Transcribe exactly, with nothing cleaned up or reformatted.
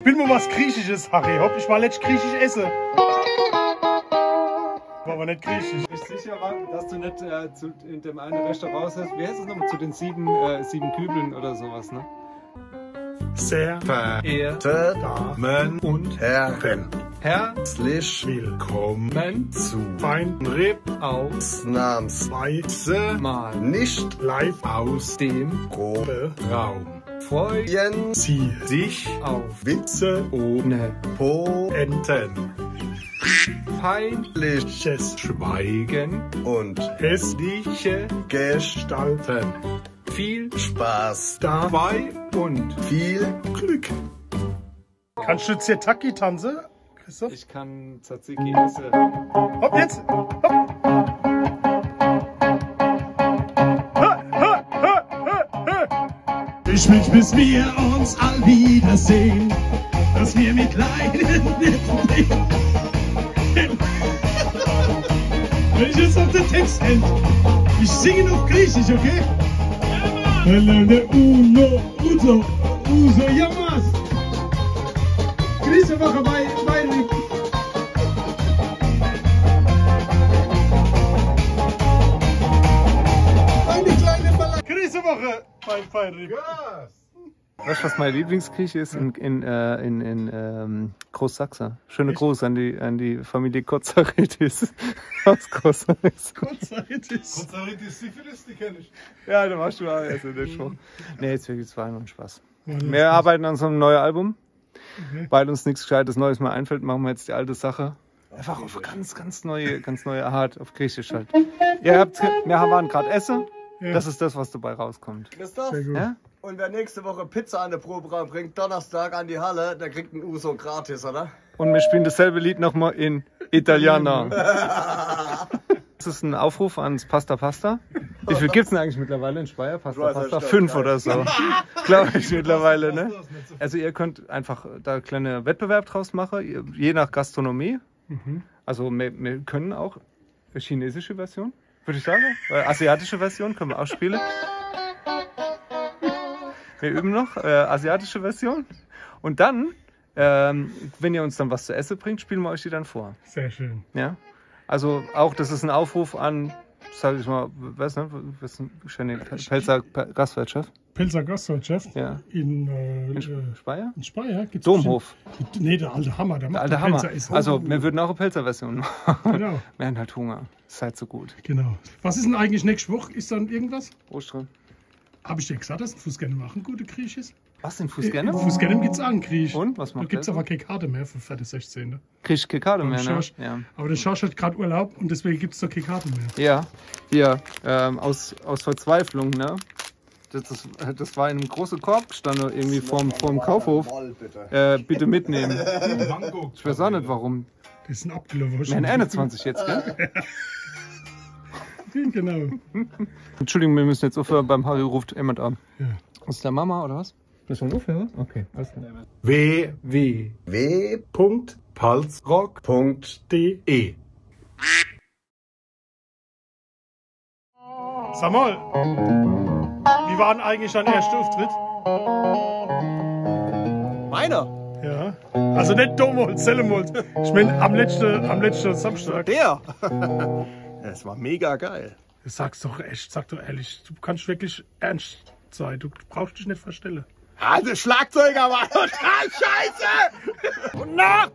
Spiel mo was Griechisches, Harry. Hopp, ich war letzt griechisch esse. War awwer net griechisch. Bist sicher, Mann, dass du net, äh, zu, in dem eine Restaurant sagst, wie heißt es nochmal, zu den sieben, äh, sieben Kübeln oder sowas, ne? Sehr verehrte Damen und Herren, herzlich willkommen zu Fine R I P, ausnahmsweise mal nicht live aus dem Proberaum. Freuen Sie sich auf Witze ohne Pointen, peinliches Schweigen und hässliche Gestalten. Viel Spaß dabei und viel Glück. Kannst du Zirtaki tanzen, Christoph? Ich kann Tzatziki essen. Hopp jetzt! Hopp. Ha, ha, ha, ha, ha. Ich wünsch, bis wir uns all wiedersehen, dass wir mit Leiden. Wenn ich jetzt auf den Text end, ich singe auf Griechisch, okay? Hello, der Uno. Uso, Uso, ja was? Griechische Woche bei, bei eine kleine Ballade. Griechische Woche bei Fine R I P. Yes. Weißt du, was mein Lieblingsgrieche ist? In, in, äh, in, in ähm, Großsachse. Schöne Gruß an die, an die Familie Kotzaridis aus Großsachse. Kotzaridis. Kotzaridis Syphilis, die kenn ich. Ja, da warst du auch erst in der Show. Nee, jetzt wirklich, es war nur ein Spaß. Wir arbeiten an so einem neuen Album. Okay. Weil uns nichts Gescheites Neues mehr einfällt, machen wir jetzt die alte Sache. Einfach auf ganz, ganz neue, ganz neue Art, auf Griechisch halt. Ihr habt, wir waren gerade essen. Ja. Das ist das, was dabei rauskommt. Christoph? Sehr gut. Ja? Und wer nächste Woche Pizza an den Proberaum bringt, Donnerstag an die Halle, der kriegt einen Uso gratis, oder? Und wir spielen dasselbe Lied nochmal in Italiano. Das ist ein Aufruf ans Pasta Pasta. Wie viel gibt's denn eigentlich mittlerweile in Speyer? Pasta Pasta? Fünf oder so. Glaube ich mittlerweile, ne? Also ihr könnt einfach da kleine Wettbewerb draus machen, je nach Gastronomie. Mhm. Also wir, wir können auch chinesische Version, würde ich sagen. Äh, asiatische Version können wir auch spielen. Wir üben noch, äh, asiatische Version. Und dann, ähm, wenn ihr uns dann was zu essen bringt, spielen wir euch die dann vor. Sehr schön. Ja? Also auch, das ist ein Aufruf an, sag ich mal, was, ne, was, schöne Pälzer Gastwirtschaft. Pälzer Gastwirtschaft. Ja. In, äh, in Speyer? In Speyer gibt's Domhof. Nee, der alte Hammer. Der alte Hammer. Also, wir würden auch eine Pälzer Version machen. Genau. Wir haben halt Hunger. Seid so gut. Genau. Was ist denn eigentlich nächste Woche? Ist dann irgendwas? Ostern. Hab ich dir gesagt, dass in Fußgenne machen gute Grieche ist? Was, in Fußgenne? In Fußgenne gibt's auch einen Griech. Und? Was macht der? Da gibt's aber keine Karte mehr für, für den sechzehnten. Kriegst keine Karte mehr, ne? Ja. Aber der Schorsch hat gerade Urlaub und deswegen gibt's da keine Karte mehr. Ja, hier, ähm, aus, aus Verzweiflung, ne? Das, das, das war in einem großen Korb gestanden, irgendwie vorm, vorm Kaufhof. Äh, bitte mitnehmen. Ich weiß auch nicht, warum. Die sind abgelaufen. Wir haben einundzwanzig jetzt, gell? Genau. Entschuldigung, wir müssen jetzt aufhören, beim Harry ruft jemand an. Ja. Ist der Mama, oder was? Müssen wir aufhören? Okay, alles klar. W W W Punkt palzrock Punkt D E. Sag mal, wie war denn eigentlich dein erster Auftritt? Meiner? Ja. Also nicht damals, sellemals. Ich mein, am letzten, am letzten Samstag. Der? Es war mega geil. Sag's doch echt, sag doch ehrlich, du kannst wirklich ernst sein, du brauchst dich nicht verstellen. Ah, der Schlagzeuger war total scheiße! Guten Nacht!